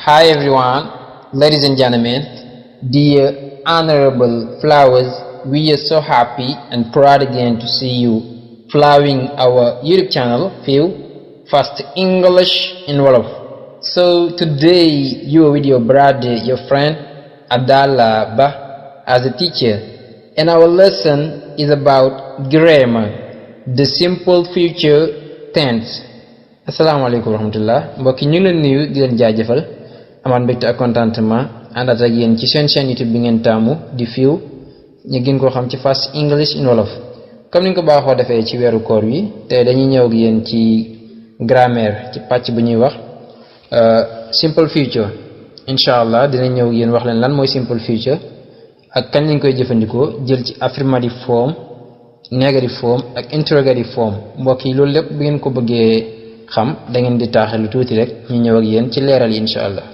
Hi everyone, ladies and gentlemen, dear honorable flowers, we are so happy and proud again to see you following our YouTube channel, First English in Wolof. So today you are with your brother, your friend Abdallah Ba as a teacher, and our lesson is about grammar, the simple future tense. Assalamualaikum warahmatullah mbokki ñu ngi leen nuyu di leen jaajëfal amaan mbégte ak contentement àndaat ak yéen ci seen chaîne YouTube bi ngeen taamu di fiiw ñu gën koo xam ci Fast English in Wolof. Comme ni ñu ko baaxoo defee ci weeru koor wi te dañuy ñëw ak yéen ci grammaire ci pàcc bu ñuy wax simple future. Incha allah dinañ ñëw ak yéen wax leen lan mooy simple future ak kañ lañ koy jëfandikoo jël ci affirmative form, negative form ak interrogative form. Mbokk yi loolu lépp bu ngeen ko bëggee xam da ngeen di taaxee lu tuuti rek ñu ñëw ak yéen ci leeral yi incha allah.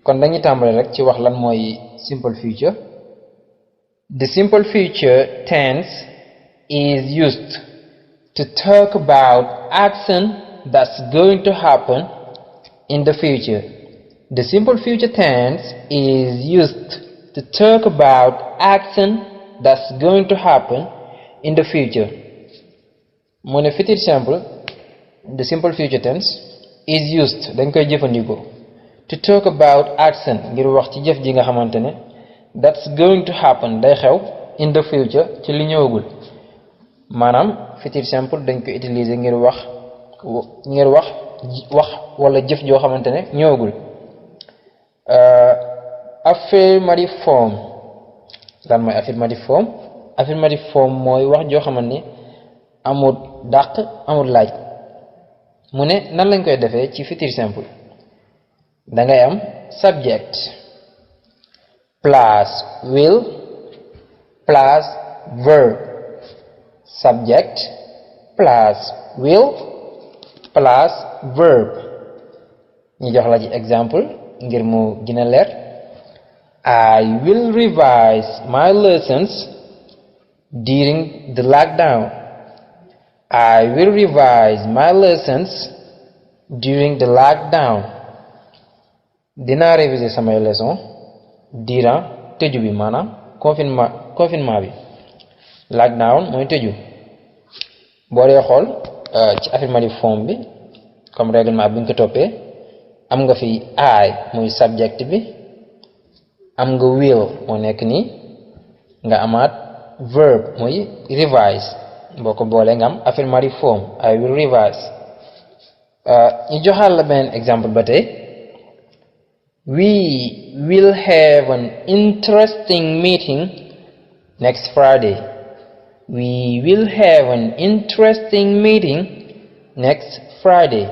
kon dañuy tàmbale rek ci wax lan mooy simple future. The simple future tense is used to talk about action that's going to happen in the future. The simple future tense is used to talk about action that's going to happen in the future. mu ne future simple, the simple future tense is used dañ koy jëfandikoo to talk about action ngir wax ci jëf ji nga xamante ne that's going to happen day xew in the future ci li ñëwagul. maanaam future simple dañ koy utiliser ngir wax wala jëf joo xamante ne ñëwagul. Affirmative form lan mooy affirmative form? Affirmative form mooy wax joo xamante ne amul dàq amul laaj. mu ne nan lañ koy defee ci future simple? dangay am subject plus will plus verb. Subject plus will plus verb. ñu jox la ci exemple ngir mu gën a leer. I will revise my lessons during the lockdown. I will revise my lessons during the lockdown. dinaa réviser samay leçons durant tëju bi maanaam confinement bi. lockdown mooy tëju. boo dee xool ci affirmative form bi comme règlement bi nga ko toppee am nga fi I muy subject bi, am nga will moo nekk nii, nga amaat verb muy revise. boo ko boolee nga am affirmative form I will revise. ñu joxal la benn exemple ba tey. We will have an interesting meeting next Friday. We will have an interesting meeting next Friday.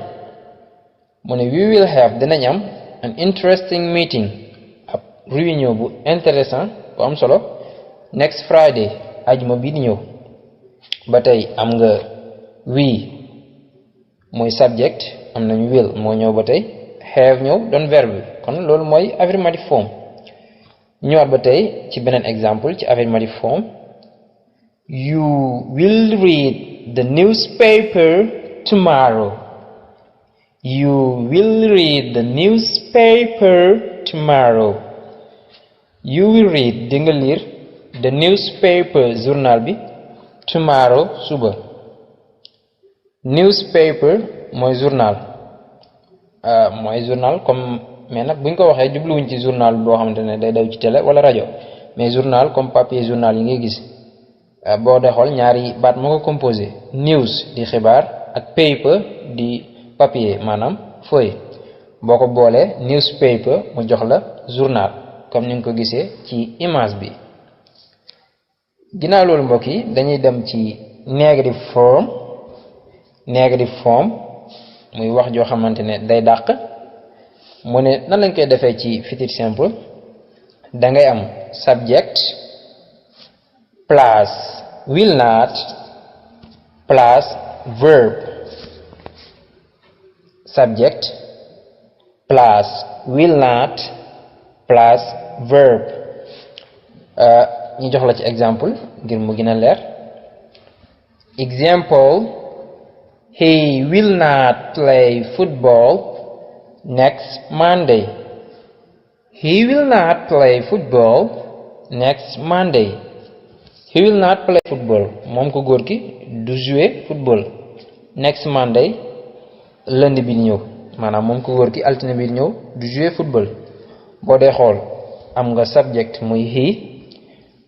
mu ne we will have dinañ am an interesting meeting ab réunion bu intéressant bu am solo next Friday ajuma bii di ñëw. ba tey am nga we mooy subject, am nañ will moo ñëw ba tey, have ñëw doon verbe bi. kon loolu mooy affirmative form. ñëwaat ba tey ci beneen exemple ci affirmative form. You will read the newspaper tomorrow. You will read the newspaper tomorrow. You will read di nga lire the newspaper journal bi tomorrow suba. Newspaper mooy journal comme mais nag buñ ko waxee jubluwuñ ci journal boo xamante ne day daw ci télé wala rajo, mais journal comme papier journal yi ngay gis. boo dee xool ñaari baat moo ko composé, news di xibaar ak paper di papier maanaam feuille. boo ko boolee newspaper mu jox la journal comme ni nga ko gisee ci image bi. ginnaaw loolu mbokk yi dañuy dem ci negative form. Negative form muy wax joo xamante ne day dàq. mu ne nan lañ koy defee ci future simple? dangay am subject plus will not plus verb. Subject plus will not plus verb. ñu jox la ci exemple ngir mu gën a leer. Example: he will not play football next Monday. He will not play football next Monday. He will not play football moom ko góor ki du jouer football next Monday lundi bi ñëw maanaam moom ko góor ki altine bi ñëw du jouer football. boo dee xool am nga subject muy he,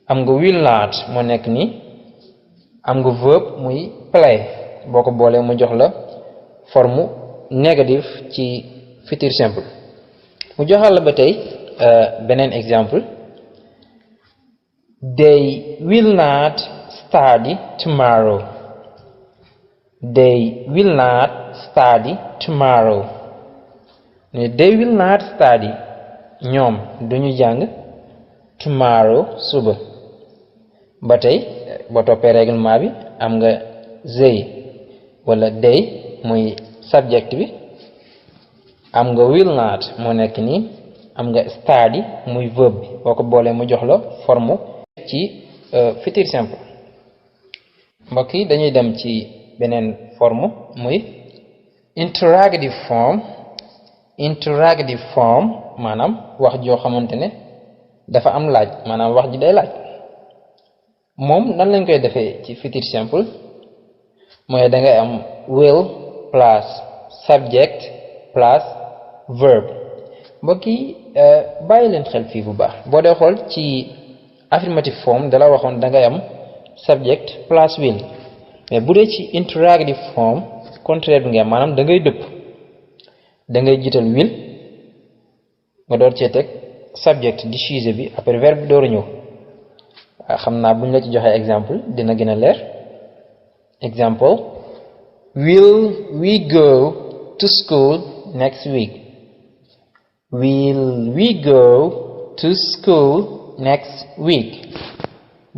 am nga will not moo nekk nii, am nga verb muy play boo ko boolee mu jox la forme négative ci futur simple. mu joxal la ba tey beneen exemple: they will not study tomorrow. They will not study tomorrow. They will not study ñoom duñu jàng tomorrow suba. ba tey boo toppee règlement bi am nga they wala they muy subject bi, am nga will not moo nekk nii, am nga study muy verb bi boo ko boolee mu jox la forme ci futur simple. mbokk yi dañuy dem ci beneen forme muy interrogative form. Interrogative form maanaam wax joo xamante ne dafa am laaj, maanaam wax ji day laaj. moom nan lañ koy defee ci futur simple mooy da ngay am will plus subject plus verb. mbokk yi bàyyi leen xel fii bu baax. boo dee xool ci affirmative form dala waxoon da ngay am subject plus will, mais bu dee ci interrogative form contraire bi nga am, maanaam da ngay dëpp, da ngay jiital will nga door cee teg subject di sujet bi, après verbe bi door a ñëw. xam naa buñ la ci joxee exemple dina gën a leer. Example: will we go to school next week? Will we go to school next week?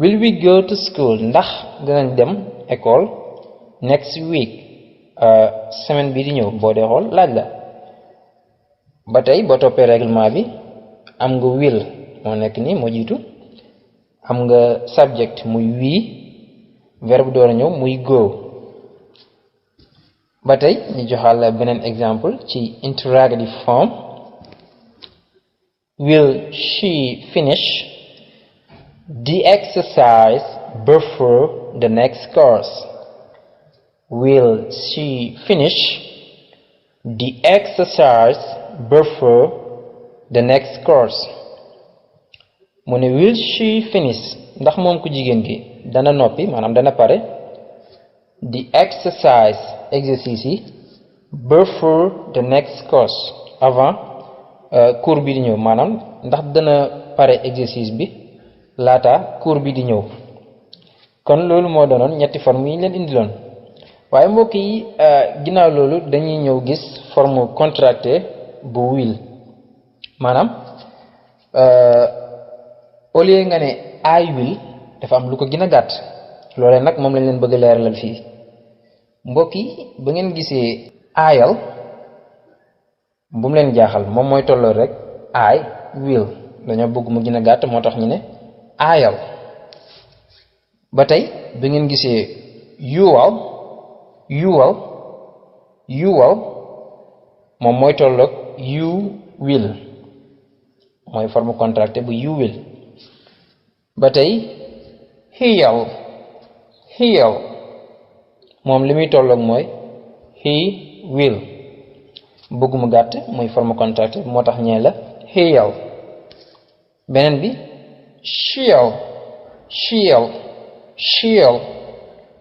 Will we go to school ndax dinañ dem école next week semaine bii di ñëw. boo dee xool laaj la. ba tey boo toppee règlement bi am nga will moo nekk nii moo jiitu, am nga subject muy we, verbe door a ñëw muy go. ba tey ñu joxal la beneen exemple ci interrogative form: will she finish the exercise before the next course? Will she finish the exercise before the next course? mu ne will she finish ndax moom ku jigéen gi dana noppi, maanaam dana pare the exercise exercice yi before the next course avant cours bi di ñëw, maanaam ndax dana pare exercice bi laata cours bi di ñëw. kon loolu moo doonoon ñetti forme yi ñu leen indiloon. waaye mbokk yi ginnaaw loolu dañuy ñëw gis forme contractée bu will. maanaam au lieu nga ne I will dafa am lu ko gën a gàtt. loolee nag moom lañ leen bëgg a leeralal fii. mbokk yi ba ngeen gisee I'll bu mu leen jaaxal, moom mooy tolloo rek I will, dañoo bëgg mu gën a gàtt moo tax ñu ne I'll. ba tey ba ngeen gisee you'll moom mooy tolloog you will, mooy forme contractée bu you will. ba tey he'll moom li muy tolloog mooy he will, bëgg mu gàtt muy forme contractée moo tax ñee la he'll. beneen bi she'll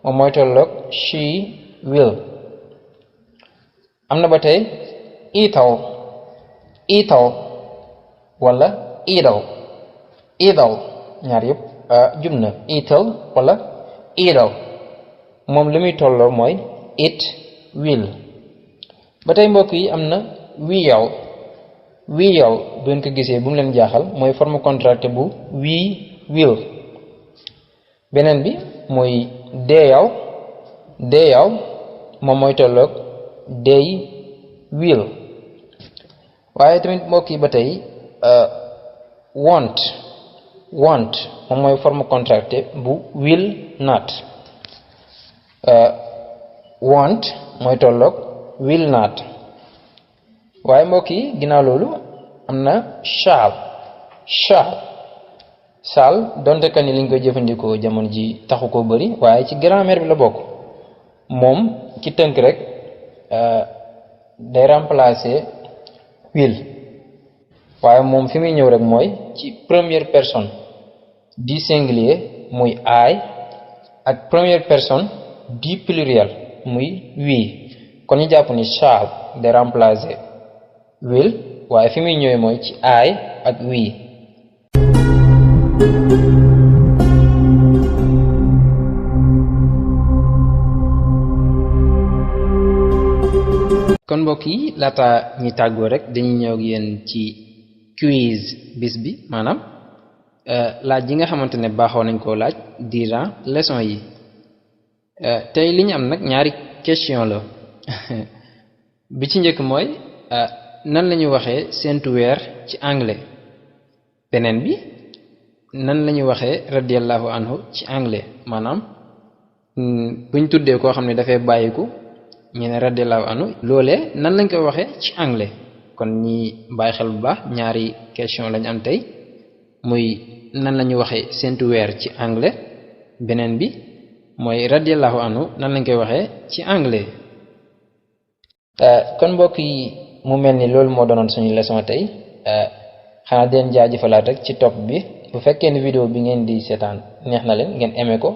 moom mooy tolloog she will. am na ba tey it'll wala idle ñaar yëpp jub na. it'll wala idle moom li muy tolloo mooy it will. ba tey mbokk yi am na will bu ngeen ko gisee bu mu leen jaaxal, mooy forme contractée bu we will. beneen bi mooy they'll moom mooy tolloog they will. waaye tamit mbokk yi ba tey want moom mooy forme contractée bu will not. Want mooy tolloog will not. waaye mbokk yi ginnaaw loolu am na shall. donte que ni liñ koy jëfandikoo jamono ji taxu koo bëri waaye ci grammaire bi la bokk. moom ci tënk rek day remplacer will waaye moom fi muy ñëw rek mooy ci première personne du singulier muy I ak première personne du pluriel muy we. kon ñu jàpp ni shall day remplacer will waaye fi muy ñëwee mooy ci I ak we. kon mbokk yi laata ñi tàggoo rek dañuy ñëw ak yéen ci quiz bis bi maanaam laaj yi nga xamante ne baaxoo nañ koo laaj durant leçon yi. tey li ñu am nag ñaari question la bi ci njëkk mooy nan la ñuy waxee séntu weer ci anglais. beneen bi nan la ñuy waxee radiyallahu anhu ci anglais maanaam buñ tuddee koo xam ne dafay bàyyiku ñu ne radiyallahu anhu loolee nan lañ koy waxee ci anglais. kon ñi bàyyi xel bu baax ñaari question lañ am tey muy nan la ñuy waxee séntu weer ci anglais. beneen bi mooy radiyallahu anhu nan lañ koy waxee ci anglais. kon mbokk yi mu mel ni loolu moo doonoon suñu leçon tey xanaa den jaajëfalaat rek ci topp bi. bu fekkee ni vidéo bi ngeen di seetaan neex na leen ngeen aimé ko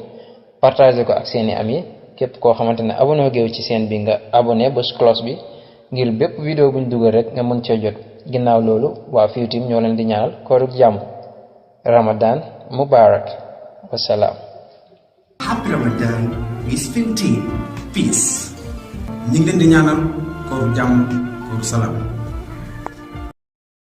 partagé ko ak seeni ami. képp koo xamante ne abonné géew ci seen bi nga abonné bës cloche bi ngir bépp vidéo buñ dugal rek nga mën cee jot. ginnaaw loolu waa Fiitim ñoo leen di ñaanal kooruk jàmm. Ramadan Mubarak. Wasalaam. Happy Ramadan with Team. Peace. ñu ngi leen di ñaanal kooruk jàmm kooruk salaam.